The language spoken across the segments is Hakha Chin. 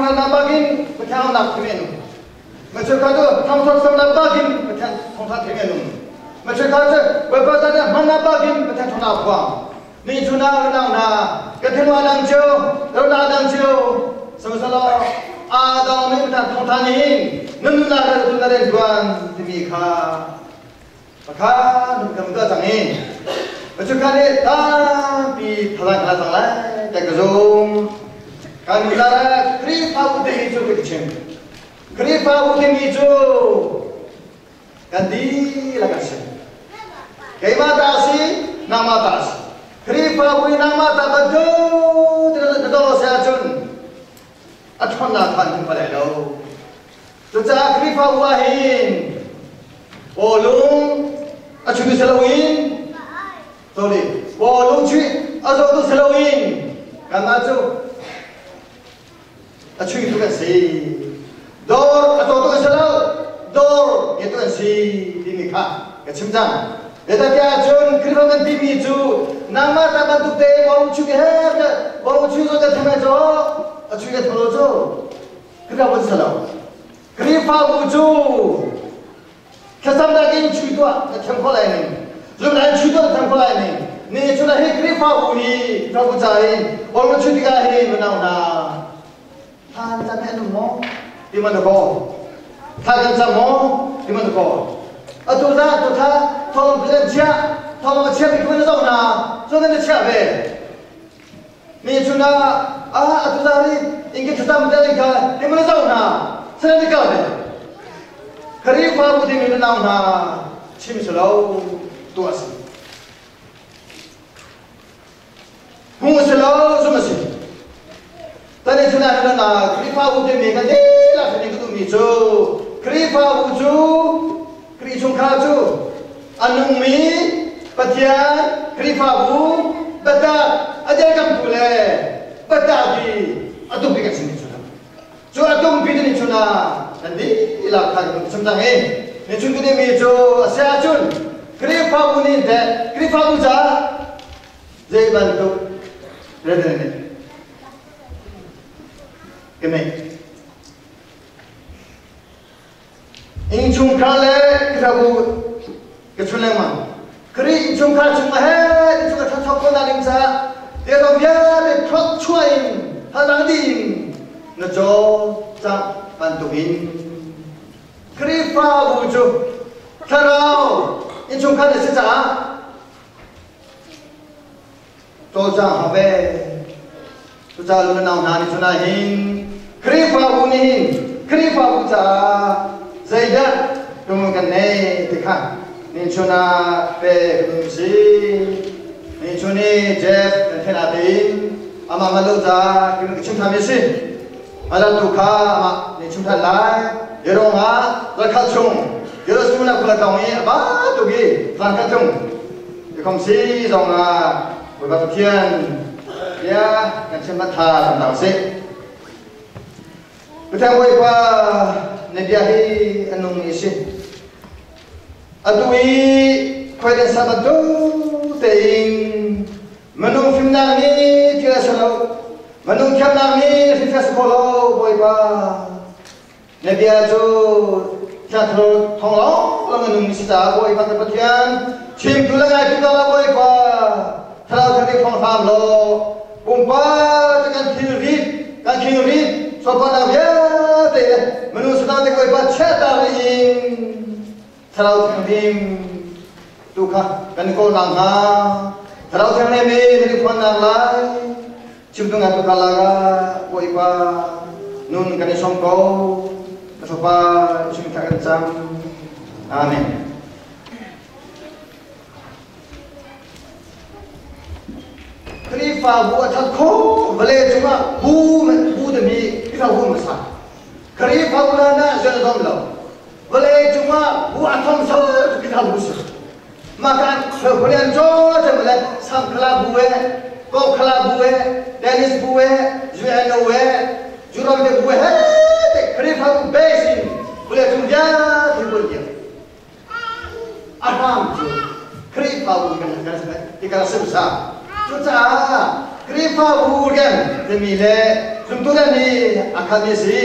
thangthatnak bakin Pathian aunak thim in ma cheukhat cu thangthat samnak bakin Pathian thawngtha thim in um ma cheukhat cu Bawipa zan ah hmannak bakin Pathian thawngtha phuang ni cu na nang na ka thinwa dang cio rona dang cio sihmanhsehlaw aa dang mi Pathian thawngtha nih nan nunnak le tu na rian tuan timi kha pakhat kan tuah cang i Pachuka nih tampi thazaang ka la cang lai ti ka zum. Kan zara Khrihfabu timi cu ka chim. Khrihfabu timi cu kan dihlak kan si. Keimah ta si, nangmah ta si. Khrihfabu i nangmah ta bantuk ti na do si ahcun a ṭhawnnak kha an hmu lai lo. Cucaah Khrihfabu ah hin bawlung a chuih si loin sorry bawlung chuih a zohtu si loin kanmah cu a chuihtu kan si. Dawr a cawtu kan si lo, dawr ngetu kan si timi kha ka chim cang. Zeicahtiah cun Khrihfa kan timi cu nangmah ta bantuk te bawlung chuih he bawlung chuih zong kan tham lai caw a chuih kan tham lo cu. Khrihfabu si lo. Khrihfabu cu thlacamnak in chui tuah na thiam kho lai ning. Zumnak in chui tuah na thiam kho lai ning. Ni cu na hi Khrihfabu hi Khrihfabu ca in bawlung chui tikah hi unau hna thlan cam hi an um maw? Ti man ko. Thla kan cam maw? Ti man ko. Atu za tu tha thawng an chiah thawng a chiah mi kuma na zoh hna so nan chiah ve. Mi chungah ah atu zari ingki thlacam te kha timul zo hna sene ni kal ve Khrihfabu ding in nau hna chim si lo tuah si hmu si lo zum si tani chunah na na Khrihfabu ding mi kan lila sini ka duhmi cu Khrihfabu cu Khrih chungkhar cu a nungmi Pathian Khrihfabu biatak a dirkamtu le biatak hi a tumpi kan simi chunah cu a tumpi ni chunah kan dihlak kha kan chim cang i ni chun kan mi cu a si ahcun Khrihfabu nih teh Khrihfabu caah zei bantuk rian nih ka nei Innchungkhar le Khrihfabu ka chun lengmang. Khrih innchungkhar chung he innchungkhar thluachuah khawhnak ding caah tiazong vialte thluachuah in thazaang dih in na caw cang bantukin Khrihfabu cu thlarau innchungkhar na si caah cawlcang hau ve. Cucaah lu na nau hna nih cun ah hin Khrihfabu nih hin Khrihfabu caah zeidah tung kan nei ti kha ninchun ah pe kan um si. Ninchun i Jeff kan then ah tein amah mah lo ca ka chim than mi si. Alat tu kha amah nih chim than lai. Yerong ah zakhat chung Jerusalem na khula tong i a ba tuk i zan khat chung Ikhom si zong ah Bawipa Pathian bia kan chim a tha kan dang sih. Pathian Bawipa na bia hi a nung mi si. Atu i khuaiden sa bantuk tein minung fimnak nih thil a si lo, minung thiamnak nih thil a si kho lo Bawipa. Na bia cu thiangthlarau thawng lawnglawng na nung mi si caah Bawipa ka Pathian chimtu le ngaitu ka Bawipa thlarau thiang thawng hram law pumpak cu kan thilrit kan khingrit sopanak vialte le minung sinah te Bawipa chiahtak rih in thlarau thianghlim tu kha kan kawl nak hnga thlarau thianghlim i nan i phuannak lai chimtu ngaitu kha laka Bawipa nun kan i sawm ko ka fapa chim thla kan cam amen. Khrihfabu a that kho vale cungah bu bu timi Khrihfabu hmasa Khrihfabu na na zan dom lo vawlei cungah bu a thong so kita bu si makan Korean cho cem le Sangkhala bu e Kokhala bu e Dennis bu e UNO e Juram de bu e he te Khrifa bu base in vawlei cung vialte bu dia a hram cu Khrihfa bu kan kan ti kan sim sa cucaah Khrihfa bu rian timi le Zumtu le ni a khat mi si.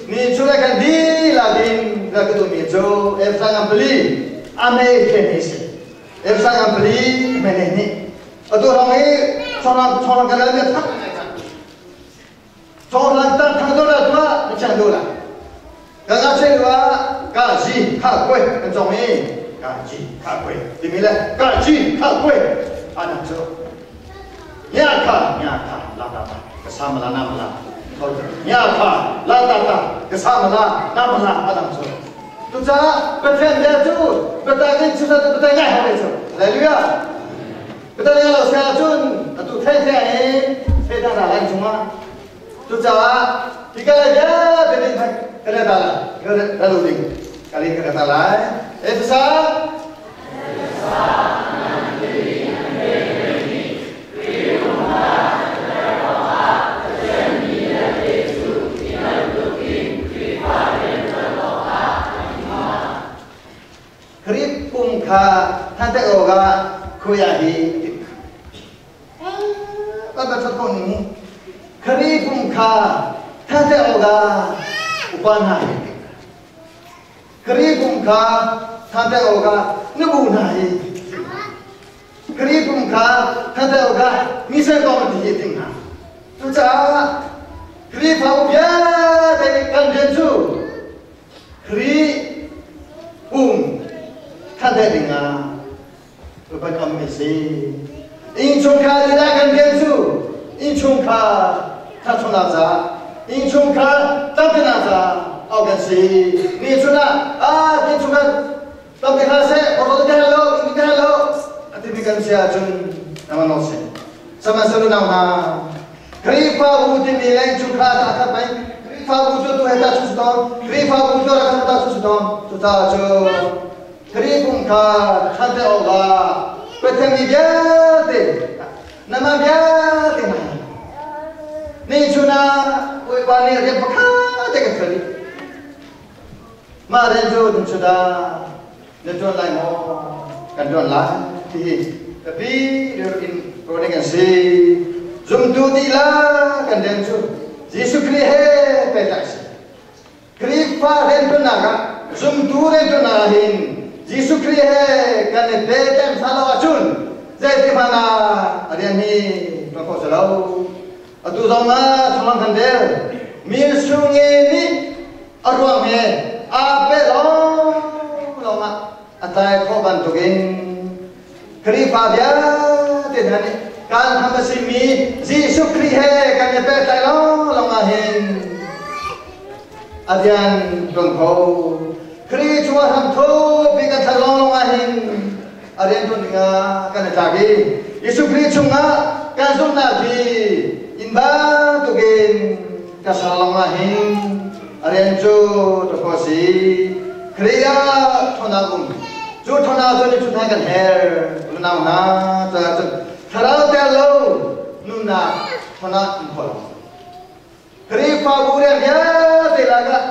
Ni chu le kan dihlak in ka duhmi cu Efsa ngam pali a mei he ni si. Efsa ngam pali mei ne ni. Atu rong hi chawlang chawlang kan le thak chawlang tang thang do la tua ni chang do la. Ka nga che lua ka ji kha kwe kan chong i ka ji kha kwe ti mi le ka ji kha kwe anak cu nya kha nya kha la ta ta ka sa ma la na ma la nya kha la ta ta ka sa ma la na ma la anak cu tu ca Pathian bia cu Pathian nih cu Pathian ngai hawe cu Hallelujah Pathian ngai lo sia cun atu the the in the ta ta lan chungah Cucaah hi ka le vialte nih ka le ta lai ka lu ding ka le ka ta lai. Efesa Khrih pum kha than te awkah khuia hi Khrih pum kha thate awkah upa hna hi Khrih pum kha thate awkah nubu hna hi Khrih pum kha thate awkah mission committee hi ting hna. Cucaah Khrihfabu vialte kan rian cu Khrih pum thate dingah Upat mi si. Innchungkhar lila kan rian cu innchungkhar thathunak ca, innchungkhar tampinak ca au kan si. Ni chun ah ah innchungkhar tampi hna seh, portol te lo, inn te lo, ati mi kan si ahcun nama no si. Sihmanhsehlaw nau hna, Khrihfabu timi le innchungkhar ta khat mei, Khrihfabu cu tu he ta chu ton, Khrihfabu cu rak ta chu ton, cucaah cu Khrih pum kha ṭhan awkah Pathian mi vialte namah vialte hna ni chun ah Bawipa nih rian pakhat te kan fial i mah rian cu nan chun ah na ṭuan lai maw kan ṭuan lai ti hi biapi deuh in ruah kan si. Zumtu dihlak kan rian cu Jesuh Khrih he pehtlaih a si. Khrihfa rianṭuannak ah zumtu rianṭuannak ah hin Jesuh Khrih he kan i pehtlaih hmasa lo ahcun zeiti hmanh ah a rian hi ṭuan khawh si lo. Atu zong ah thawng kan rel. Mi sunge nih a ruang he aa peh lawnglawng ah a tlai khawh bantukin Khrihfa vialte hna nih kan tham a simi Jesuh Khrih he kan i pehtlaih lawnglawng ah hin a rian ṭuan kho. Khrih chungah hramthuk bik kan thlak lawnglawng ah hin a rian ṭuan dingah kan i tlak i Jesuh Khrih chungah kan zumhnak hi inn bantukin ka ser lawng ah hin a rian cu ṭuan khawh a si. Khrih ah ṭhawnnak um. Cu ṭhawnnak cu ni chun kan her. Unau hna caah cun thlarau tel lo nunnak ṭhawnnak um kho lo. Khrihfabu rian vialte lakah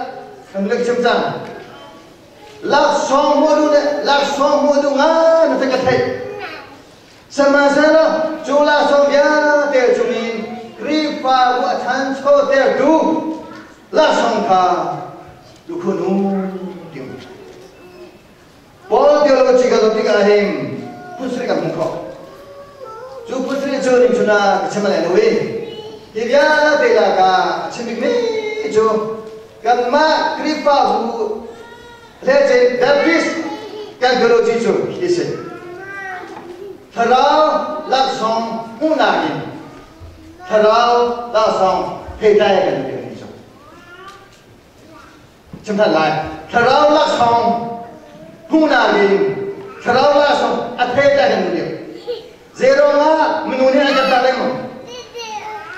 kan lek chim cang. Laksawng hmuh duh le laksawng hmuh duh nga na ka theih. Sihmanhsehlaw cu laksawng vialte chungin Khrihfabu a ṭhanchotertu laksawng kha lukhun u ti. Paul theology kan zoh tikah hin phun sarih kan hmuh khawh. Cu phun sarih cu ning chun ah ka chim alai lo i hi vialte lakah a chim bikmi cu kanmah Khrihfabu hlece Baptist kan theology cu hi si. Thlarau laksawng hmuhnak in thlarau laksawng theitlai kan pekmi cu. Chim hlan lai. Thlarau laksawng hmuhnak in thlarau laksawng a thei ta kan duh. Zeiruang ah minung nih an kan tak lengmang.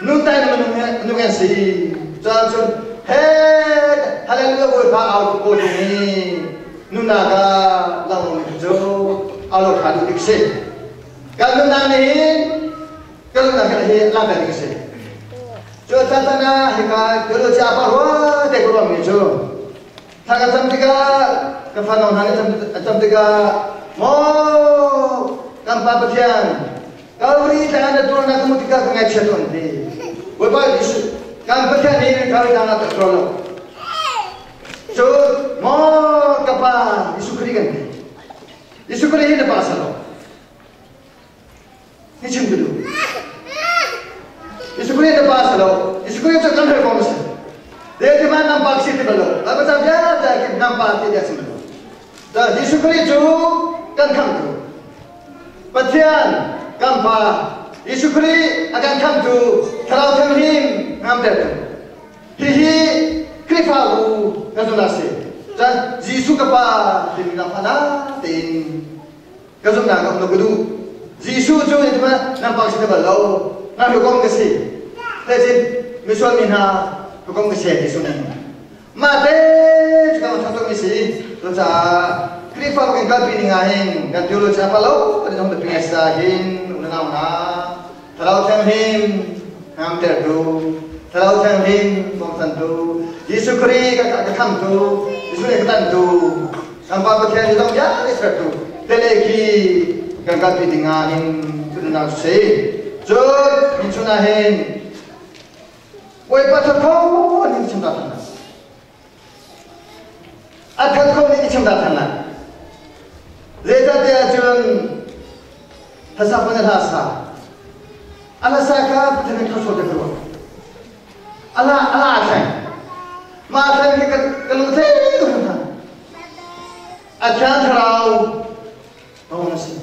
Nun tai minung nih nu kan si. Cun cun he hallelujah Bawipa au ko tung i nunnak ah lang cu alo tha duh tik si. Kan nunnak nih hin kan nunnak hi lang ding si. Cu tatana hika theology apa rua te ko ruangmi cu thla ka cam tikah ka fano hna nih a cam tikah maw kan pa Pathian Calvary tlang na tuarnak ka hmuh tikah ka ngaihchia tawn ti Bawipa Jesuh. Kan Pathian nih kan dang a tuah lo. Cun maw ka pa Jesuh Khrih kan ti. Jesuh Khrih hi na pa sa lo. Ni chim ka duh. Jesuh Khrih na pa sa lo. Jesuh Khrih cu kan hoi kom si. De ti man nam pa si ti bal lo. Lai pa vialte kip nam pa ti dia sim lo. Da Jesuh Khrih cu kan khamtu. Pathian kan pa Jesuh Khrih a kan khamtu Thlarau Thianghlim ngamtertu. Hihi Khrihfabu kan zumhnak a si. Cun Jesuh ka Pa timi na phan ah tein ka zumhnak ka um ka duh. Jesuh cu ni tuma nan pang si bal lo. Na hukom ka si. Tecin misual mi hna hukom ka si Jesuh nih. Mah te cu kan thang mi si. Cucaah Khrihfabu kan kalpi ning ah hin kan theology a palo kan hong biapi sa hin unau hna Thlarau Thianghlim ngamtertu, Thlarau Thianghlim bawmchantu, Jesuh Khrih ka ka khamtu, Jesuh nih ka tantu, kan Pa Pathian nih zong vialte sertu, tele khi kan kalpi ding ah hin tununak si. Cun min chun ah hin Bawipa thatho ning chim ta than A that ko ning chim ta than lai. Zeicahtiah cun Hlasa pun hla sa. A hlasa kha Pathian nih thluachuah te ruah. Ala ala a thleng. Mah a thleng hi ka ka lung thei tuk hna. A thiang thlarau tawng a si.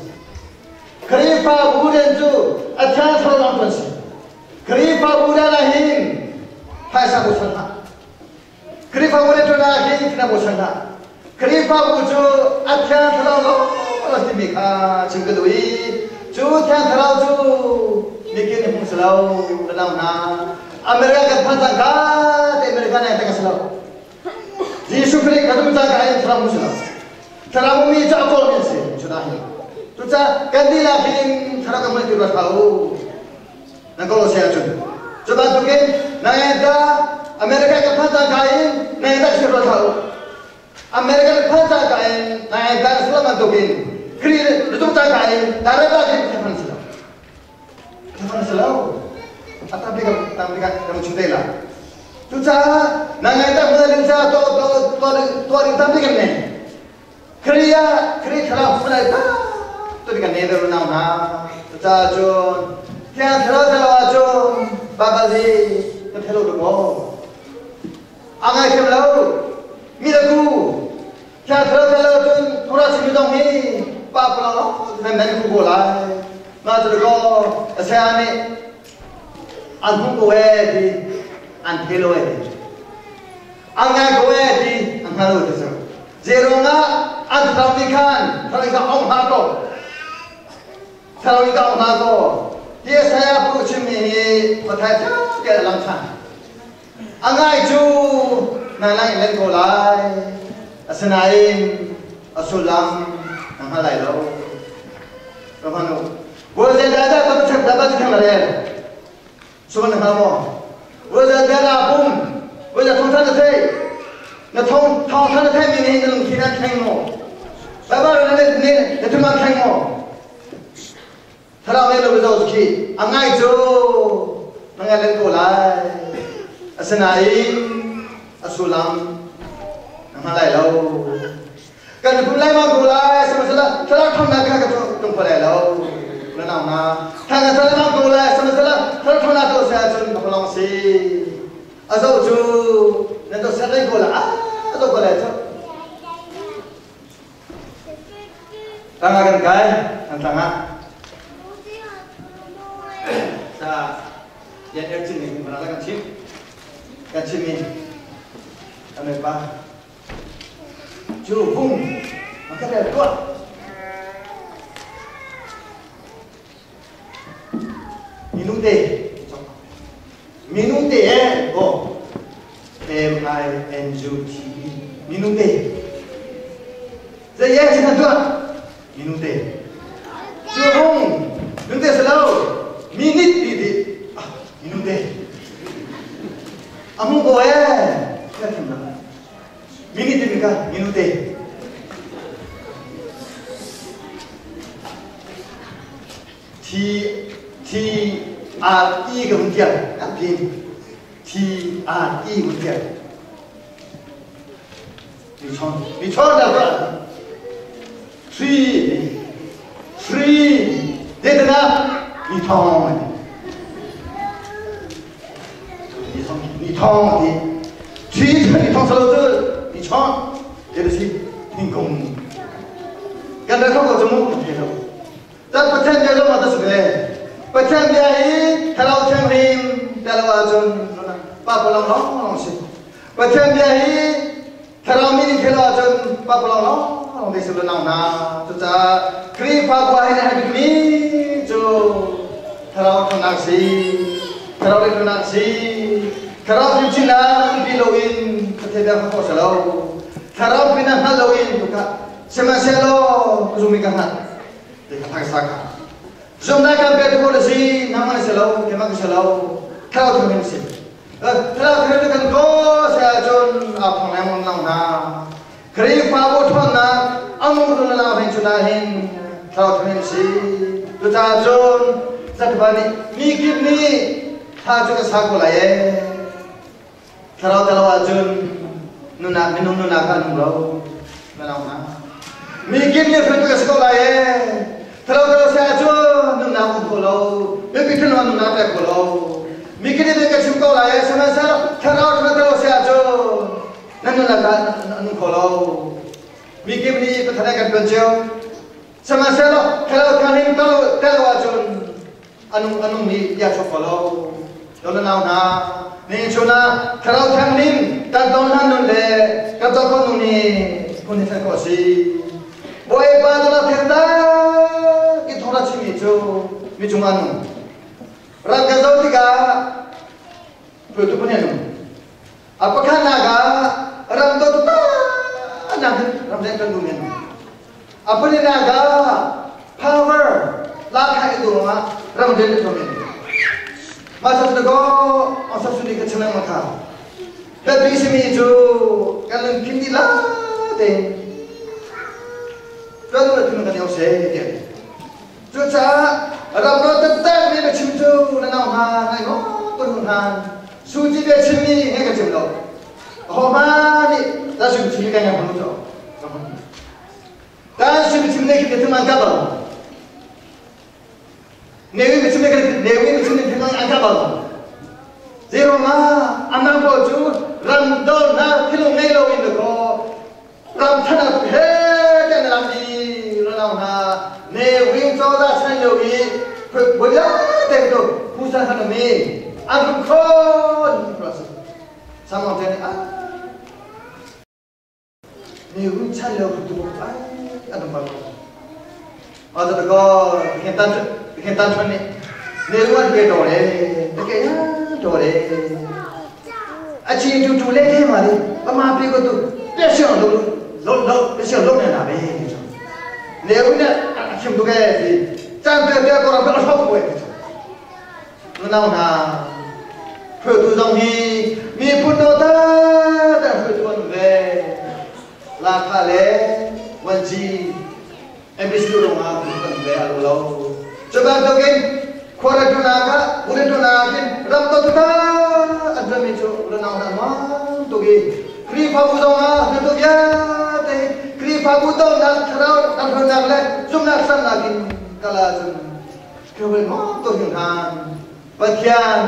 Khrihfabu rian cu a thiang thlarau lawng tuan si. Khrihfabu rian ah hin phaisa bochan hlah. Khrihfabu le ṭuan ah hin na bochan hlah. Khrihfabu cu a thiang thlarau lawng timi kha chim ka duh i cu thiang thlarau cu nikin na hmu si lo na nau hna. America kan phan cang ka te America na ka si lo. Jesuh Khrih ka dum cang ka in thlarau hmu si lo. Thlarau mi cu a kawl mi an si chun ah hin. Cucaah kan dihlak hin thlarau kan hmuh ti ruat hlah u. Na ko se ahcun cu bantukin na da America ka phan cangka in na da si ruat hlah u. America ka phan cangka in na da sila bantukin Khrih na tum cangka in na ra ba kin ka phan si lo. Ka phan si lo. A tam bik tam bik kan chim te la. Cucaah na ngai ta hmun ding ca to to to to ding tam bik kan nei. Khrih ah Khrih thlarau hmun ai ta tu kan nei ve nau hna. Cucaah cun Thiang Thlarau thlarau ahcun Baibal hi kan thei lo tuk maw? A ngaithiam lo. Mi le ku Thiang Thlarau thlarau cun Torah chimmi zong hi pa palo nan nan ku ko lai. Mah cu ko saya nih an hmuh ko ee ti an thei lo ee ti. An ngai ko ee ti an hngal lo ti cu. Zeiruang ah an thlarau nih khan thlarau kha ong hna ko. Thlarau nih ka ong hna ko. Hi Isaiah pu chimmi hi Matthai ṭha a lang ṭhan. A ngai cu na lang in len ko lai. Asinain a sullam na hngal lai lo. Ka hman u. Bawi zeidah dah ka ṭhek dah ka ṭhek la rel. Suman na hngal maw? Bawi zeidah na pum. Bawi zeidah thawngṭha na theih. Na thawng thawngṭha na theihmi nih na lungthin an thleng maw? Baibal na ne na thum an thleng maw? Thlarau le lo zo khi a ngai cu na ngai len ko lai. Asinain a sullam na hngal lai lo. Kan phun lai ma ko lai sihmanhsehlaw thlarau ṭhawnnak kha ka tung kho lai lo. Na nau na thla ka chan ma ko lai sihmanhsehlaw thlarau ṭhawnnak to se ahcun ka long si. A zo cu nan to ser lai ko la a zo ko lai cu. Tangah kan kai, kan tangah. Sa yan er chin ning mana kan chim. Kan chim mi. Ame pa. Chu hung maka dia tuah. Minute. Minute eh oh. M I N U T E minute. Zei ye chin tuah? Minute. Cu hung minute si lo. Minute ti ti. Ah, minute. A hung ko eh. Ka thim na. Minute ti ka minute. T T R E ka hun tial. Kan pin. T T R E mun tial. Mi chon mi chon da ba. Three three de na mi thong mi thong mi thong ti three mi thong salo chu mi chon de si thing kong kan da ko chu mu the lo Cun Pathian bia zong ah ta si ve. Pathian bia hi thlarau thianghlim tel lo ahcun pa pawlawng lawng si. Pathian bia hi thlarau mi nih thel lo ahcun pa pawlawng lawng te si lo nang hna. Cucaah Khrihfabu ah hin a herh bikmi cu thlarau ṭhawnnak si, thlarau lei ṭhawnnak si, thlarau fimchimnak umpi loin Pathian bia kha khawh si lo. Thlarau pinah hngal loin tukah sihmanhsehlaw ka zummi ka hngalh. Ti kha phaisa kha zumnak kan pe tu ko si nangmah na si lo keimah ka si lo thlarau thianghlim si thlarau thianghlim kan ko se ahcun a phung lengmang lang hna Khrihfabu ṭhawnnak amung tu na lang hin cu na hin thlarau thianghlim si cucaah cun zatva nih mi kip nih thla cu ka sa ko lai ee Thlarau tel lo ahcun nunak minung nunak ah nung lo na lo na. Mi kip nih hruaitu ka si ko lai ee. Thlarau tel lo si ahcun nunnak um kho lo. Mipi thinlung ah nunnak pek kho lo. Mi kip nih ka chim ko lai ee. Sihmanhsehlaw thlarau tel lo si ahcun na nunnak ah nung kho lo. Mi kip nih Pathian kan tuan cio. Sihmanhsehlaw thlarau thianghlim tel lo ahcun anung anung nih bia chuak ko lo lo na nau hna ni chun ah thlarau thianghlim kan ton hlan nun le kan ton khawh nun hi phun hi khawh si Bawipa tu na theta ki thawng ra chimmi cu mi cung ah nung ram kan zoh tikah hruaitu phun nung a pakhatnak ah ram to ta nak ram len kan duh men a palinak ah power lakha i ruangah ramrian a tuan mah sa ko asa suni ka chimang ma kha biapi simi cu kan lungthin di la te kan lu thin kan se ti cucaah ram ro taktak mi na chim cu na nau hna ngai ngo tun hna suci bia chimmi he ka chim lo ho ma nih ta sim chim kan yang hmu Ta sim chim ne ki thima ka ba. Newi mi chim ne newi mi chim ne thima an ka ba. Zero ma amang ko chu ram do na thilung ngei lo in ko ram thana he te na lam di ro na ne wing cho da chan lo i boya te to pusa han mi an khon samong te a Mi hun chan lio tu ai an um bal lo. Ma ta ko khen tan khen tan chon ni ne ruan ke do le te ke ya do le a chi tu tu le ke ma le ba ma pi ko tu pe siang lo lo lo pe siang lo ne na be ne un ne a chim tu ke ti chan pe pe ko ra pe a ko Nunau hna, hruaitu zong hi miphun dawta ta hruaitu an ve. Lakha le Wanci MBC ruangah kan ve a lo lo. Cu bantukin khuaretu nak ah buretu nak in ram dawta an rami cu nunau hna nuam tuk i Khrihfabu zong ah hruaitu vialte Khrihfabu donnak thlarau lamhruainak le zumhnak sannak in kal ahcun Kawil maw to hin han Pathian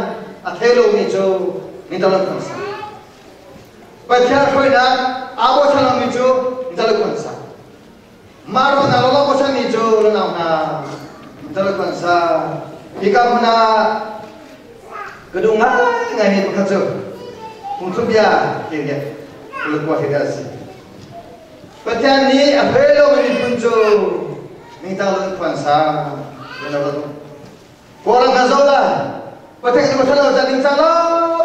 a thei lomi cu midang an sa. Pathian hruainak aa bochan lomi cu midang an sa. Mah ruahnak lo bochanmi cu lanau hna midang an sa. Hika hmun ah ka duh ngaingai mi pakhat cu phungthluk bia ti nih kulakua hi a si. Pathian nih a hruai lomi miphun cu ningcang lo in khua an sa. Kawlram kan zoh la. Pathian kan lo cang ningcang lo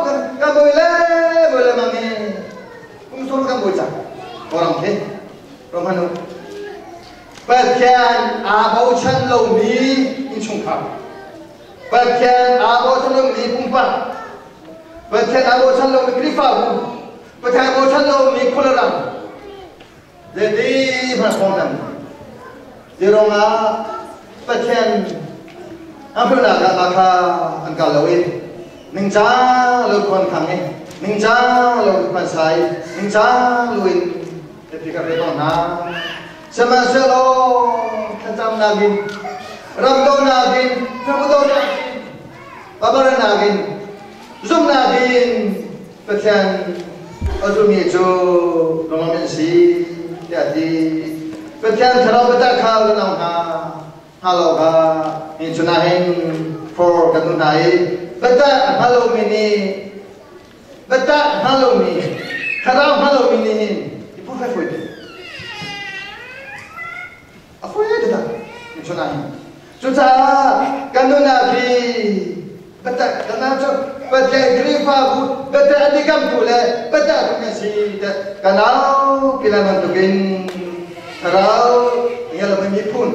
kan kan bawi le bawi le mang i kum sawm kan bawi cang. Kawlram khi rom hanu. Pathian aa bochan lomi innchungkhar. Pathian aa bochan lomi pumpak. Pathian aa bochan lomi Khrihfabu. Pathian bochan lomi khuaram zeiti hmanh kong nan Zirong ah Pathian an hmuhnak ah kha an kal lo i. Ningcang lo khuan khang i ningcang lo khuan sai ningcang lo in biapi ka pe ko hna. Sihmanhsehlaw thlacamnak in ramdonak in hnabudonak in babaranak in zumhnak in Pathian a zummi cu lunglawm an si tiah a ti. Pathian thlarau biatak kha kan au hna hna lo kha ni chun ah hin for kan duh hna i biatak a hngal lomi nih biatak hngal lomi thlarau hngal lomi nih hin i phuhre fawi te a fawi taktak ni chun ah hin. Cucaah kan nunnak hi biatak kan cu Pathian Khrihfabu biatak a dikamtu le biatak tu kan si kan au pila bantukin thlarau ngelmi miphun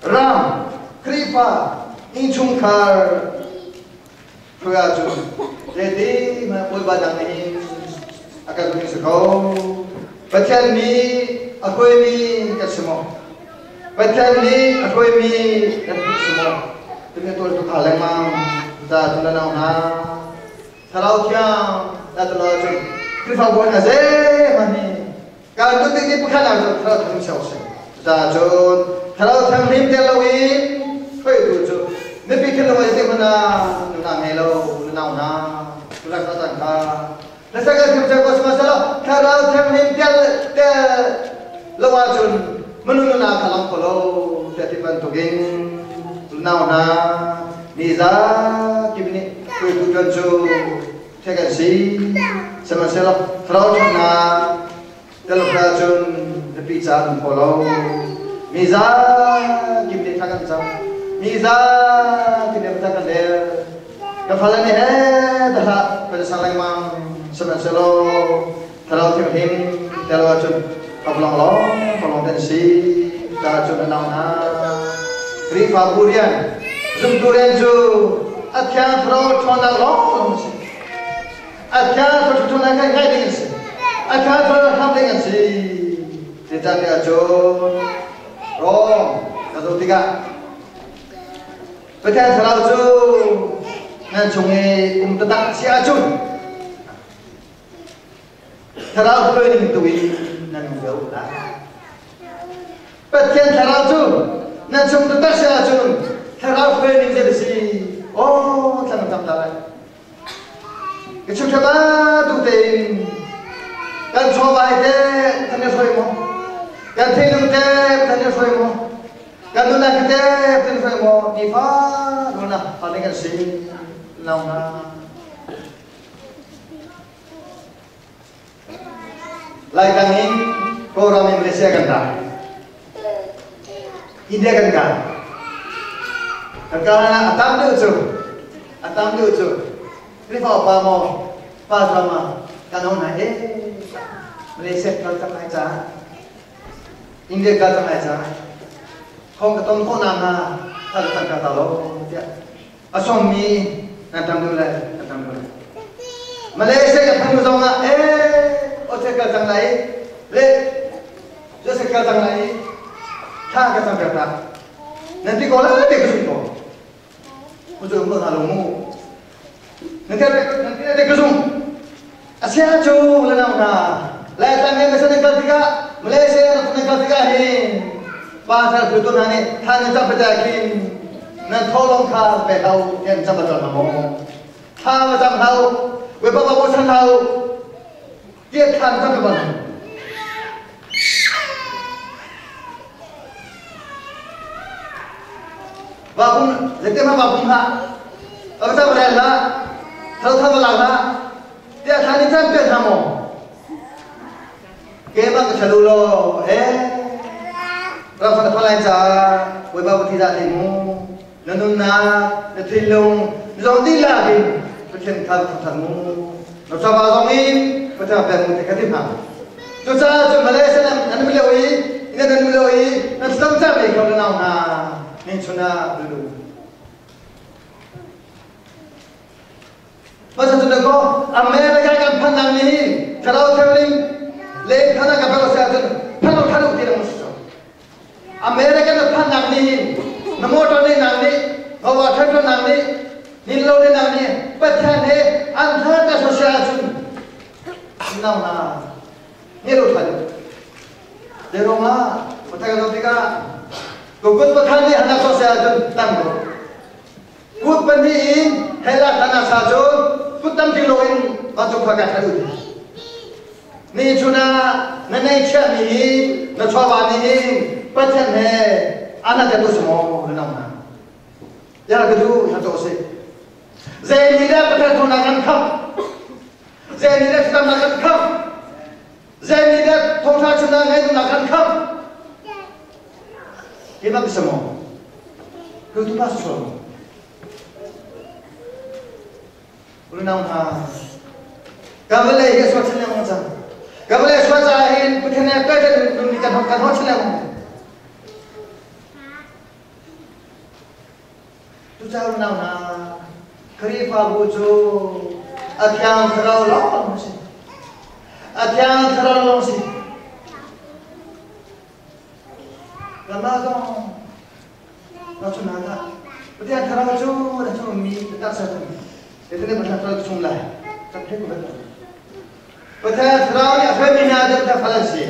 ram Khrihfa innchungkhar hruai ahcun zeiti hmanh Bawipa dang nih a kan duh si ko. Pathian nih a hruaimi kan si maw? Pathian nih a hruaimi kan si maw? Tumi tuan tu kha lengmang ta tu na nau hna. Thlarau thiang ta tu lo cun Khrihfabu a zeihmanh hi kan tu tik ni pakhat ah cun thlarau thiang siau si. Cucaah cun thlarau thianghlim tel loin hruaitu cu mipi thinlung ei zeihmanh ah nunnak ngei lo nunau hna tulak ka cang kha na sakal thiam cang ko sihmanhsehlaw thlarau thianghlim tel tel lo ahcun minung nunnak kha lang kho lo tiah ti bantukin nunau hna mi zakip nih hruaitu ṭuan cu theih kan si. Sihmanhsehlaw thlarau ṭhawnnak Teluk ahcun nupi ca an kho lo. Mi zakip nih thla kan cam. Mi zakip nih thla kan rel. Ka fale nih he dah kan sang lengmang. Sihmanhsehlaw thlarau thianghlim tel ahcun kaplong lawng palong kan si. Ta cun a nau hna. Khrihfabu rian, zumtu rian cu a thiang thlarau ṭhawnnak lawng si. A thiang thlarau ngai ngai ding an si. A thiang thlarau hlam ding an si. Zeicahtiah cun Rom ka zoh tikah Pathian thlarau cu nan chung i um taktak si ahcun thlarau hruai tu in nan um lo lai. Pathian thlarau cu nan chung taktak si ahcun thlarau hruai ning zei si aw thla nan cam ta lai. Ka chim ṭha bantuk tein kan chawva te kan i hruai maw? Kan thinlung te kan i hruai maw? Kan nunnak te kan i hruai maw? Nifa nunnak fa kan si nau na. Laitlang in Kawlram in Malaysia kan ra. India kan kai. Kan kal ah a tam deuh cu a tam deuh cu Khrihfa upa maw pa drama kan hong hna e Malaysia kal cang lai ca India kal cang lai ca khong ka ton khawh nak hnga kal cang ka ta lo tiah a sawmmi nan tam deuh le kan tam deuh le Malaysia ka phanu zong ah eh oce kal cang lai le Joseph kal cang lai thla ka cam piak ta nan ti ko la te ka sung ko ku cu ko hna lo mu nan ti nan ti te ka sung asia cu le nau na lai tang nge masan kal tikah Malaysia na kal tikah hin pa thar tu hna nih than nan cam pata khin nan tholong kha pe hau tian cam pa na mo thla ma cam hau we pa pa chan hau tiat than cam pa va pum zete ma va pum ha pa cam rel la thal thal la la tiat than ni cam pe hna mo Keimah ka ṭha law eh ram na phan lai caah Bawipa ka thi dah te mu na nunnak na thinlung zong dihlak in Pathian kha thangṭhat mu na ṭapa zong in Pathian pek mu te ka ti hna cucaah cun Malaysia nan um lio i nan um lio i nan thlacam cang kho na nau hna ning chun ah lulu Masa cu ko America kan phan nang nih thlarau thianghlim le thana ka pek sia cun phan lo thanu ti lang si America na phan nang nih na motor ne nang nih hawa thar nang nih nin lo ne nang nih Pathian na nge lo than de ro ma pathan ka tika ko kut pathan ni hana so se cun tam ko kut pan ni in hela thana sa cun kut tam ti lo in va chu kha ka thalu ni chuna na nei chia mi hi na chwa ni hi pathan he ana te tu smo na na ya ka du ha to se zei ni dah pathan tu na kan kham zei ni dah tam na kan kham zei ni dah thongtha chuna ngai tu na kan kham hi bak samo ku tu pa so unau hna ka vale hi so chen mong cha ka vale so cha hin pathan ne ka chen nun ni kan kan ho chen mong tu cha unau hna Khrifabu cu a thiang thlarau lawng si a thiang thlarau lawng si lama zong na chu na ka Pathian thlarau cu na chu mi tak sa tu te ne Pathian thlarau chung lai kan the ko Pathian thlarau nih a hruai mi hna cu ta falan si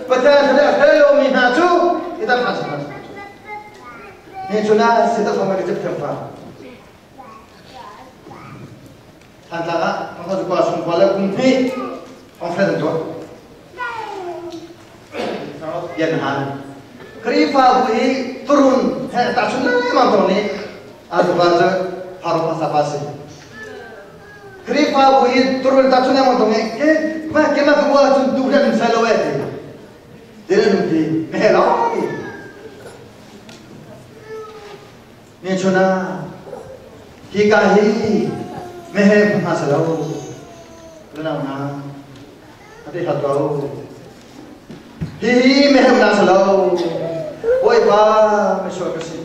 Pathian thlarau a hruai lo mi hna cu ita phan sa ni chu na si ta thong ka chip them fa Thantlang ah thong kwa sung kwa le kum hnih conference an tuah yan han Khrifabu hi turun he ta chun lengmang tong ni atuka cu pharo phasa pa si Khrifabu hi turun ta chun lengmang tong ni ke ma ke ma ko chun tu ren sai lo e ti ti ren ti me lo ti ni chuna hi ka hi me he pha sa lo na na ati hat ko hi hi me he na sa lo oi pa me so ka si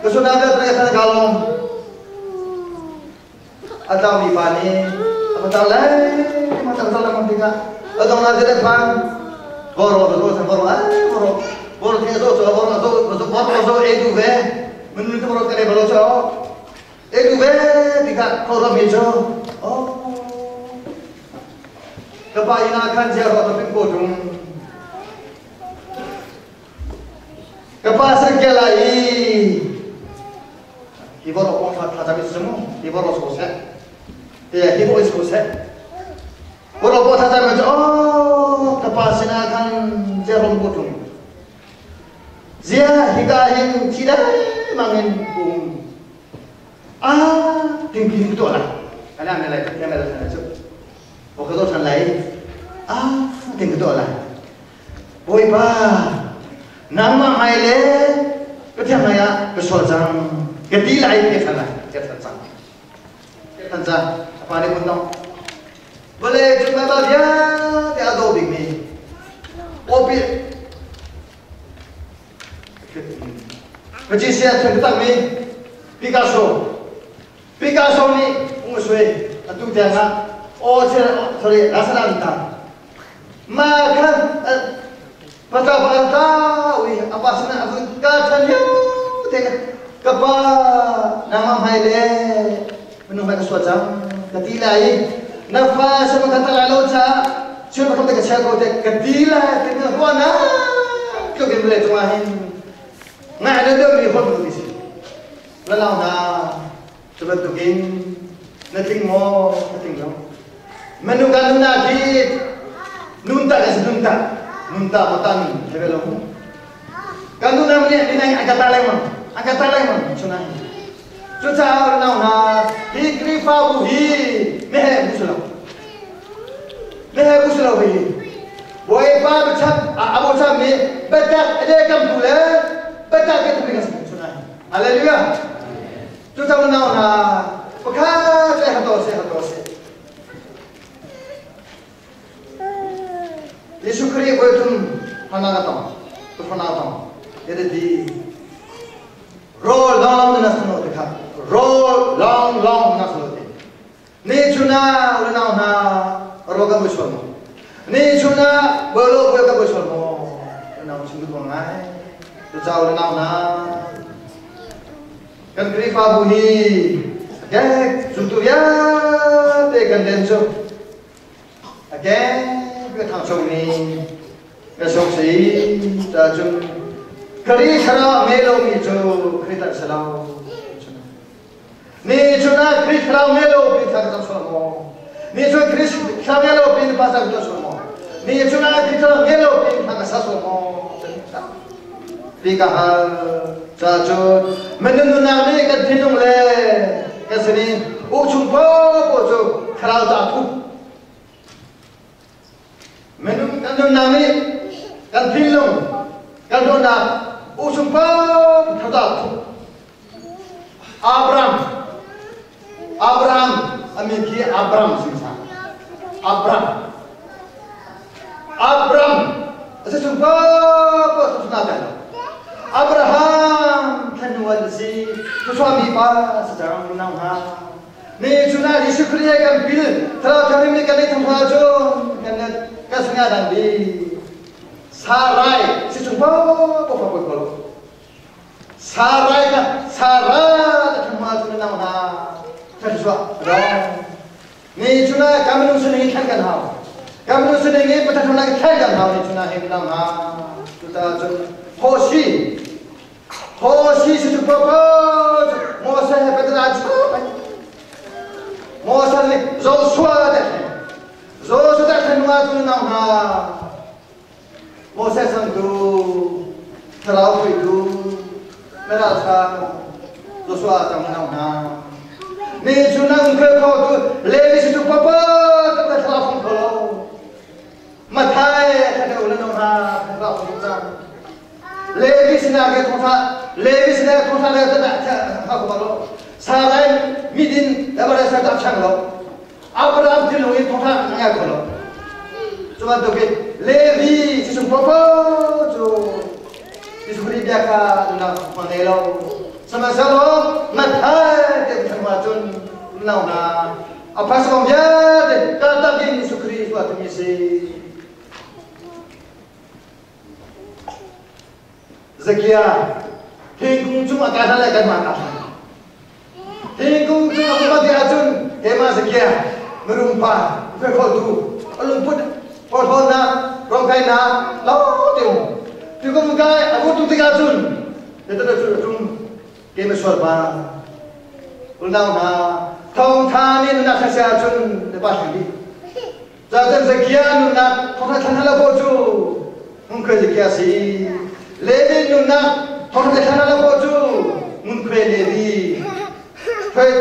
ka so na ka tra ka kalong atau mi pa ni apa ta le ma ta ta la ma tika atau na de phan boro do sa boro ah boro boro ti zo zo boro zo zo boro zo e du ve mun tu boro ka le boro zo e du ve tika ko ro mi zo oh ka pa ina khan je ro to pin ko tung ka pa sa ke la i hi boro ko tha tha mi sumu hi boro so se te hi boro so se boro ko tha tha mi oh ka pa sina khan je rom ko tung zia hi ka hin thi dai mangin um ah ting pi to la ana me lai me lai na chu o ka do than lai ah ting to la oi ba nang ma mai le ka thiam mai a ka so chang ka ti lai ke than lai ke than chang ke than chang pa ni kun dong bale chung ba ba bia te a do big mi o pi magician thang tak mi Picasso Picasso ni ung sui atu tiang ah o che sorry lasana ta ma khan pata pata ui apa sana abu ka than yo te ka pa nama mai le menu mai ka so chang ka ti lai na fa sa ma ka ta la lo cha chun ma ka ka cha ko te ka ti la te na ho na ko ke le chwa hin nga na do mi ho bu si la lao na chu ban tu kin na ting mo na ting lo menu ka nu na ki nun ta ka nun ta nun ta matan hebe lo ka nu na ni ni nang angkat talai mo angkat talai mo chuna chu cha na na hi krifa bu hi me he bu lo me he bu lo hi boy pa bu chap abo chap ni batak ade kam tu le batak ke tu ka chuna hallelujah chu cha na na pakha se ha to se ha to se 예수 그리스도의 보여준 하나가 또 하나가 예를 디 롤 롱 나서노 데카 롤 롱 롱 나서노 네 주나 우리 나오나 로가 보셔모 네 주나 벌로 보여가 보셔모 나오 친구 동아이 또 자 우리 나오나 kan krifa buhi gek zuntu ya te kan denso Again ka thangcho mi ka sok si ta cun Kri thlarau ngei lomi cu Kri tan si lo. Ni chun ah Kri thlarau ngei lo pi thla ka sual maw? Ni chun Kri thlarau ngei lo pi pa sa ka sual maw? Ni chun ah Kri thlarau ngei lo pi thla ka sa sual maw? Pi ka hal ca cun minung nunnak nih kan thinlung le kan sinin u chung popo cu thlarau ca thup. Minung kan nunnak nih kan thinlung kan ruahnak u chung popo thlarau ca thup. Abraham Abraham a min khi Abram si sa Abram Abram a si chung popo tu na Abraham thanuan si tuchuami pa si cang nang ha ni chuna Jesuh Khrih kan pil thlarau thianghlim nih kan ei thang hna cu kan kan singa dang bi Sarai si chung popo fa poi ko Sarai ka Sarah ka thangma cu na nau hna thluachuah ro ni chuna kamanu suning i thlan kan hau kamanu suning i pathan thlan thlan kan hau ni chuna he nau hna tuta cun hoshi hoshi su chu ko Moses he patana chu Moses ni Joshua te Joshua te thlan ma cu nau hna Moses tu thlarau hruaitu na ralṭha Joshua cang na hna. Ni cu nang khel kho tu Levi si tu papa ka ta thlarau fong kho lo. Mathai kha u na no hna thlarau fong cang. Levi sina ke thong tha Levi sina thong tha le ta ta ha ko lo. Sarai midin la ba sa ta chang lo. Abraham thinlung in thawngṭha a ngai kho lo. Cu bantukin Levi sisung popo cu Jesuh Khrih bia kha nunnak hmang ngei lo. Sihmanhsehlaw Matthai te thang ahcun nau hna a phaisa vialte kaltak in Jesuh Khrih cu a timi si. Zakia thingkung cung a kai hlan le kanmah ka hlan. Thingkung cung a kuma ti ahcun keimah Zakia mirum pa khoi tu a lungput porhlawtnak ruamkainak lo te um. Tukum kai a tu tik ahcun te cu tum keimah sual pa unau hna thawngtha nih nunnak thla ahcun te pa thlang dih. Zaten Zakia nunnak thongtha thlan hala ko cu ngunkhuai Zakia si. Levi nunnak thongtha thlan hala ko cu ngunkhuai Levi. Khoi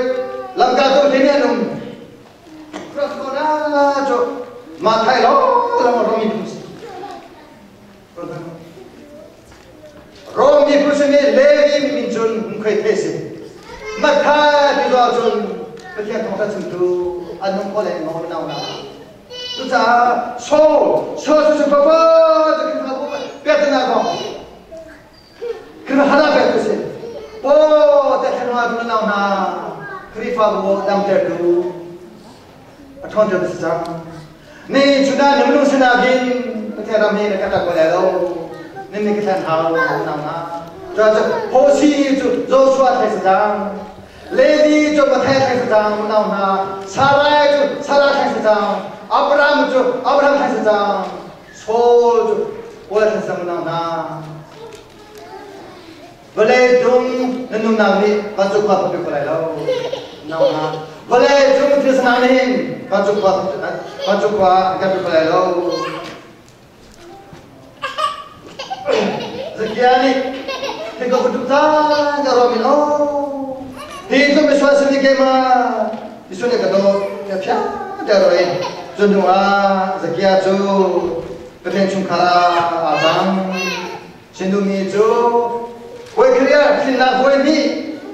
lamka tu te nih an um. Cross ko na cu ma thai lo lam romi phun si. Romi phun si mi Levi min cun ngunkhuai the si. Matthai ti zo cun Pathian thawngtha chimtu an um ko le ngol nau na. Cucaah Saul Saul cu papa cu Khrihfabu peknak kong Khrihfa hana pek tu si. Po te thlenwa tu nau hna Khrihfabu damtertu a ṭhawnter tu si cang. Ni Judah ni minung sinakin Pathian ram hi na ka tak ko lai lo. Nin ni ka thlen hau nau hna. Cucaah Hosi cu Joshua thai si cang. Levi cu Matthai thai si cang unau hna. Sarai cu Sarah thai si cang. Abraham cu Abraham thai si cang. Saul cu Paul thai si cang unau hna. Vawlei cung na nunnak nih vancung khua phu ko lai lo. Unau hna. Vawlei cung thil sanang nih hin vancung khua vancung khua kan ko lai lo. Zakia nih thing ko tuk cang ka rom in oh hi cu misual simi ke ma misual ka do ya phia te ro in cun hnu ah Zakia cu Pathian chungkhar ah aa cang Chinumi cu hawi Korea thlinnak hawi nih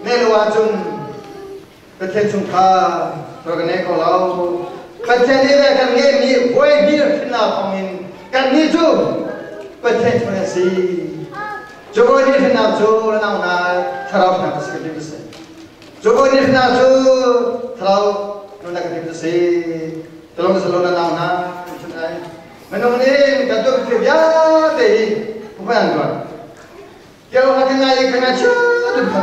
ne lo ahcun Pathian chungkhar rak kan ngei ko lo. Pathian nih le kan ngeihmi hawi hnih hrinnak thawngin kannih cu Pathian chung an si. Cu hawi hnih hrinnak cu nau hna thlarau hrinnak a si ka ti si. Cu hawi hnih hrinnak cu thlarau nunnak ka ti si. Talong salo na nau hna chun ai. Minung nih kan tuah thil vialte hi phuphan an tuan. Keo ha kan ngai kan ngai chia dum kha.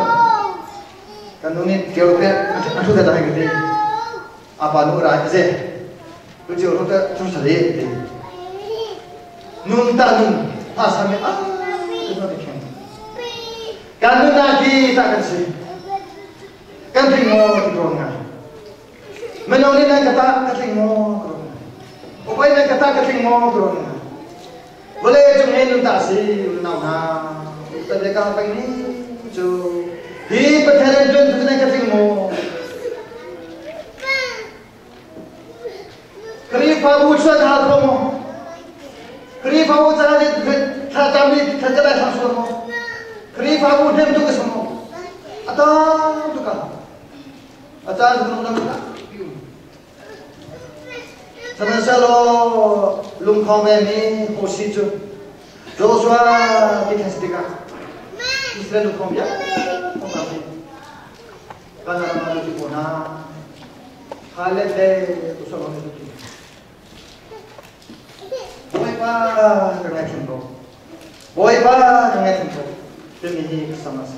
Kan nu nih keo te a thu te ta hai ka ti. Apa nu ra ze. Tu cio ro ta tu sare te. Nun ta nun ha sa me a tu no te khen. Kan nun na ki ta kan si. Kan tling mo ti ko nga. Mino nih nan ka ta ka tling mo ko nga. Upai nan ka ta ka tling mo ko nga. Vawlei cung hi nun ta si nau hna. Ta le ka peng ni cu hi Pathian in tuan tu nan ka tling mo. Khrihfabu chuan hal ko mo. Khrihfabu caah thla tam i thla ka dai thlang sual mo. Khrihfabu hnem tu ka sum mo. A tam tu ka. A caan tu na ka. Sihmanhsehlaw lungkhong ve mi Hosi cu Joshua ti khan si tikah Israel lungkhong vialte kan ram ah ti ko hna. Khaled le Usalom ti. Bawipa ka ngaithiam ko. Bawipa ka ngaithiam ko. Timi hi ka sam a si.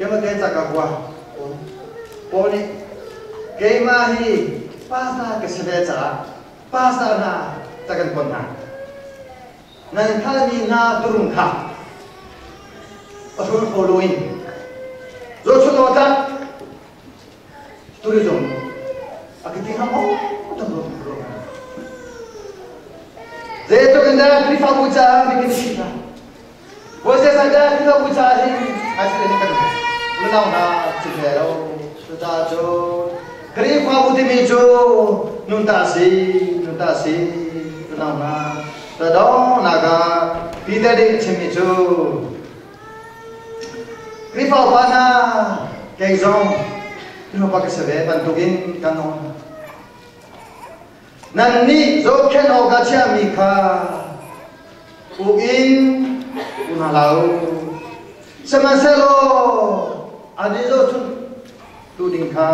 Keimah ca ka kua. Paul nih keimah hi pastor ka si ve caah pastor hna ca kan pon hna. Nan thalmi hna turum kha a hrul kho loin zohchun aw tlak tourism a ka ti hnga maw tam lo Zeitluk in dah Khrihfabu caah bikin si hna. Moses dah Khrihfabu caah hin a si kan unau hna si ve lo. Cucaah cun Khrihfabu timi cu nun ta si, nun ta si, unau hna. Tadawnak ah Peter nih chimmi cu Khrihfa upa hna kei zong Khrihfa ka si ve bantukin kan um. Nannih zohkhenh awkah chiahmi kha uk in um hna hlah u. Sihmanhsehlaw an i zohchunh tu ding kha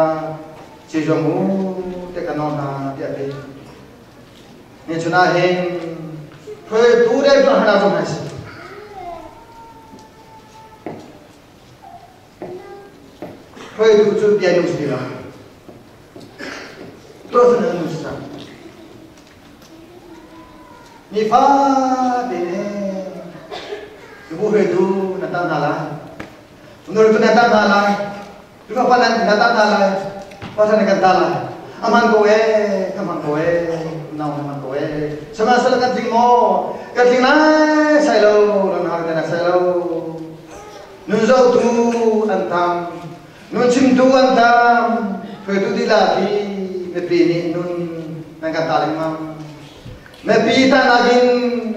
ci zuam u ti ka nawl hna tiah a ti. Ni chun ah hin hruaitu deuh tuah hna zong an si. Hruaitu cu bia nung si lo. Tuahsan an nung si cang. Nifate ne nubu hruaitu na tang hna lai. Nurtu na tang hna lai. Tufa na tang hna lai. Pasal na kan ta lai. Aman ko e, aman ko e, nau aman ko e. Sihmanhsehlaw kan tling maw? Kan tling lai sai lo, nan hak na sai lo. Nun zohtu an tam, nun chimtu an tam, hruaitu lila hi mipi nih nun nan kan ta lengmang. Mipi tahnak in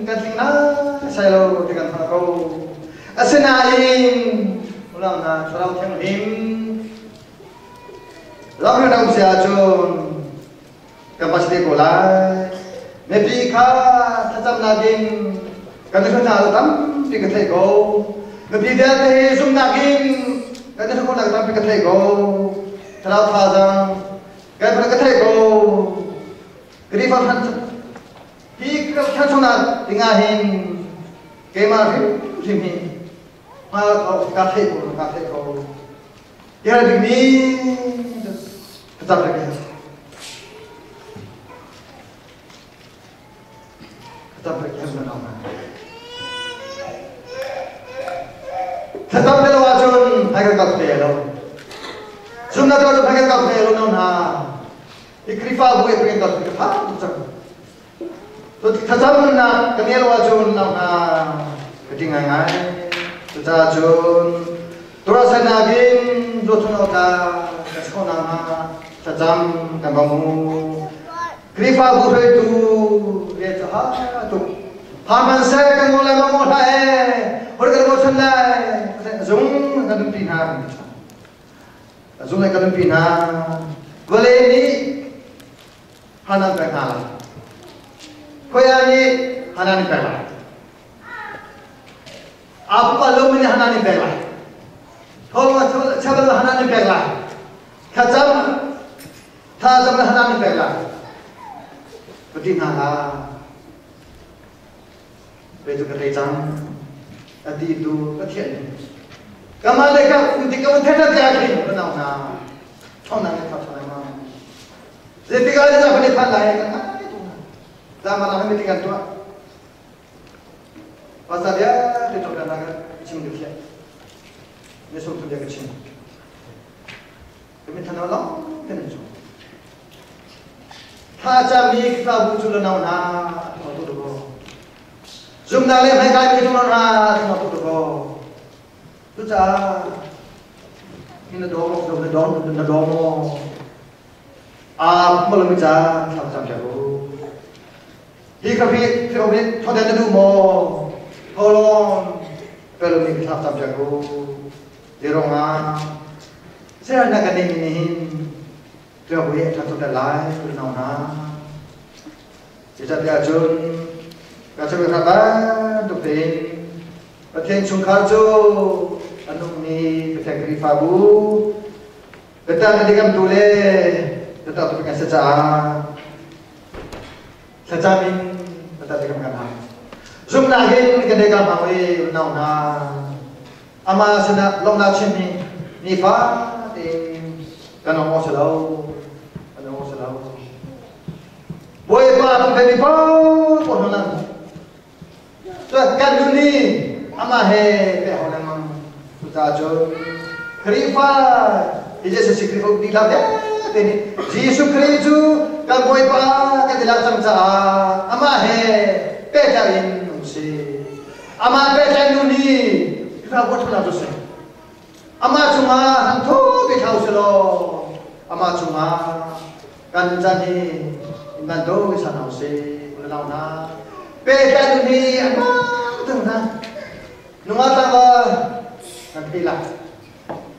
kan tling lai sai lo ti kan hngalh ko. Asinain ulang hna Thlarau Thianghlim lamhrian a um si ahcun kan pas te ko lai. Mipi kha thlacamnak in kan i hna lo tampi ka theih ko. Mipi vialte hi zumhnak in kan i hna tampi ka theih ko. Thlarau thazaang kan ka theih ko. Khrihfa hran hi khrihfa chungah dingah hin keimah hrimhrim hi ka theih ko ka theih ko. Tiah dingmi thlacam rek Thlacam rek Thlacam te lo ahcun hai kan kal te lo. Zumnak lo hai kan kal te lo no hna. Hi Khrihfabu he kan kal te ka tha tuk cang. Thlacam nak kan ngei lo ahcun no hna ka ti ngaingai. Cucaah cun tuahsernak in zawtun awkah ka chawhnak hna thlacam kan bawm u. Khrihfabu hruaitu rian cu ha tuk. Hmanhseh kan ngol lai maw hlah e, hor kan ngol chan lai. Zung kan umpi hna. Zung kan umpi hna. Vawlei nih hanan pek hna lai. Khuaya nih hanan pek lai. Apa lo nih hanan pek lai. Thol chabal hanan pek lai. Thacam Thazaang le hanan in pek lai. Ka ti hna hlah. Pe cu ka thei cang. A ti tu Pathian nih. Kama le ka um tik ka theta te akhin ka nau na thong na ne tha thong ma. Zetika le za phane phan lai ka ngai tu na. Za ma na mi tikan tua. Pasa dia te to na ka chim de thia. Ne som tu dia ka chim. Ka mi thana long te ne chu. Tha cha mi ka bu chu lo nau na tho tu do. Zum na le mai kai mi tu na tho tu do. Cucaah na dawm na dawm na dawm maw aa malomi ca thlam cam piak u. Hi ka fi fi om nih thoden na duh maw tholon pelomi ka thlam cam piak u. Ti rongah ser na ka ning ni hin tuak wi a thathut lai unau hna. Cucaah cun ka chung ka bantuk tein Pathian chungkhar cu a nungmi Pathian Khrihfabu biatak na dikamtu le biatak tu kan si caah thlacam in biatak dikam kan hau. Zumhnak in kan dikam hau i unau hna amah sinah lawmhnak chim hi nifa tein kan ong awk si lo kan ong awk si lo. Bawipa kan pekmi paoh paoh hna Kan nun hi amah he peh hau lengmang. Cucaah cun Khrihfa hi Jesuh Khrih dihlak vialte nih Jesuh Khrih cu kan Bawipa kan ti lak cang caah amah he pehtlaih in um si. Amah pehtlaih nun hi Khrihfa bu cu si. Amah cungah han thu ti thlau selaw amah cungah kan chan hi in bantuk san hau si unau hna pehtlaih nun hi amah tung hna nungak tlangval kan thei la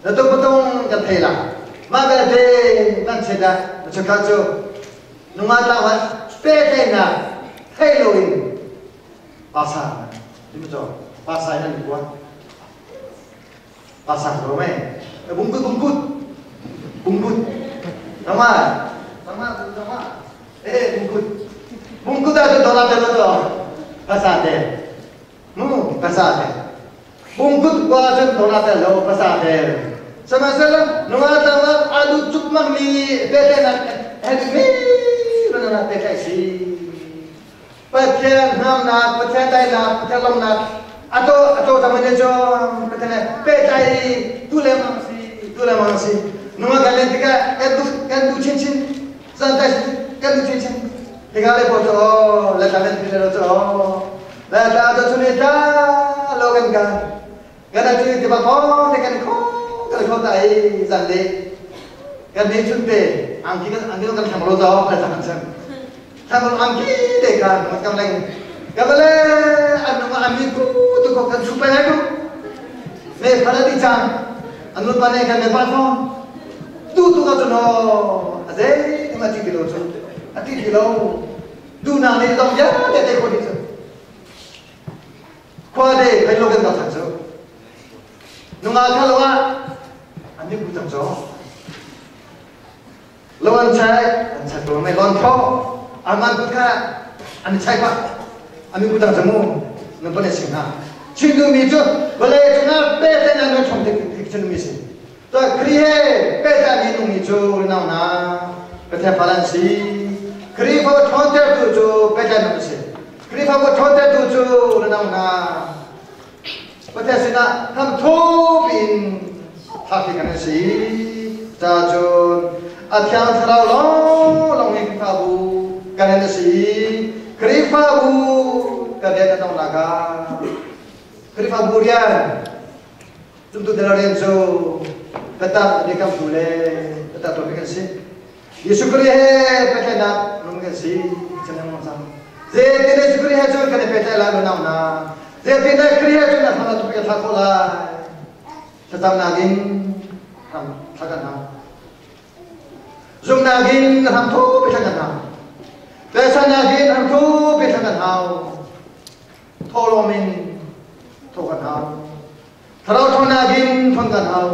na tung patung kan thei la mah belte nan chet ah na chakha cu nungak tlangval pehtlaihnak thei loin pasa pasa in an kuat Pasang ko me. Bungkut bungkut. Bungkut. Tama. Tama tama. Eh bungkut. Bungkut ada dola delo to. Pasate. Mu pasate. Bungkut kwa chun dola delo pasate. Sama sala nunga tama alu cuk mang mi bete na hedi mi na te kai si. Pathian hnamnak, Pathian daihnak, Pathian lawmhnak ato ato tamane cho Pathian pehtlai tu le mang si tu le mang si nunga kan len tikah kan du kan du chin chin zan tai kan du chin chin tika le po cho la ta len ti le cho la ta to chune ta lo kan kan kan a chu ti ba ko te kan kho kan kho ta ai zan le kan ne chun te angki kan angki kan tham lo zo la ta kan sem tham lo angki te kan kan leng ka bale anu ami ku tu ko kan chu pa ko me phala ti chang anu pa ne kan me pa ko tu tu ka chu no aze ma ti ti lo chu ati ti lo du na ne dong ya te te ko ni chu Khua le kan lo kan kal than cu. Nungak kha lo ah an nih bu cang cu. Lo an chai, an chai ko mai lon tho. Aman kut kha an chai pa. An nih bu cang cu mu. Nan pone sing ha. Chin du mi cu vale cungah pe te nan thong te chin mi si. To Kri he pe ta mi nung mi cu nau na Pathian falan si. Khrihfa ṭhawnter tu cu Pathian nung si. Khrihfabu ṭhawntertu cu na hna. Pathian sinah hramthuk in thlakhi kan si. Ca cun a thiang thlarau lawnglawng hi Khrihfabu kan in a si. Khrihfabu kan rian a dongnak ah Khrihfabu rian Cumtu te rian cu biatak biakamtu le biatak tuahmi kan si. Jesuh Khrih he pehtlaihnak nung kan si. Chan cang. Zeitin Jesuh Khrih he cun kan i pehtlaih lai lo nau na. Zeitin Khrih he cun na thang tu kan thla khawh lai. Thlacamnak in ram thla kan hau. Zumnak in ram thu pe thla kan hau. Pesanak in ram thu pe thla kan hau. Thawhlawm in tho kan hau. Thlarau ṭhawnnak in ṭhawn kan hau.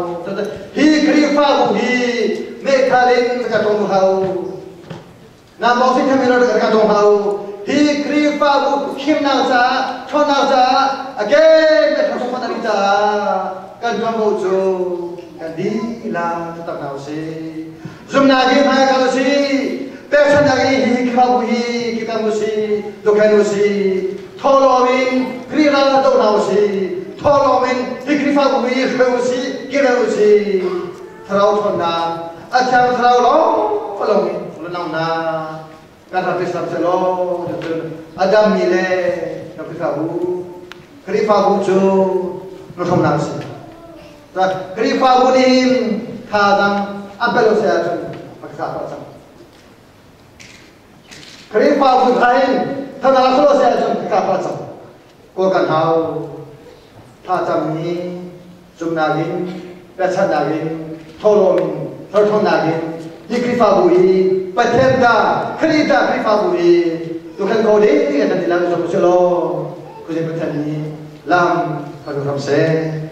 Hi Khrihfabu hi meithal in ka tong hau. Na mawsi thamir ka tong hau. Hi Khrihfabu himnak caah, ṭhawnnak caah, again me ṭhawn caah. Kan tuanvo cu kan dihlak tak hna usih. Zumnak hi hmai kal usih. Pekchanhnak hi hi Khrihfabu hi kikam usih, tukhen usih. Thawhlawm in Khrih ral do hna usih. Thawhlawm in hi Khrihfabu hi hruai usih, kiren usih. Thlarau ṭhawnnak, a thiang thlarau lawng lawng in lunglawmhnak kan rak i sam selaw cun a dammi le na Khrihfabu Khrihfabu cu nuhrawmnak a si. Khrihfabu nih hin thazaang an pe lo si ahcun pakhat a cang. Khrihfabu tha hin thazaang a lo si ahcun pakhat a cang. Kawl kan hau thlacam ni zumnak in pechannak in tholawm in hlorthawnak in hi Khrihfabu hi Pathian ta Khrih ta Khrihfabu hi tukhan ko ding kan ti lam zong si law khuazei Pathian nih lam kan ram seh.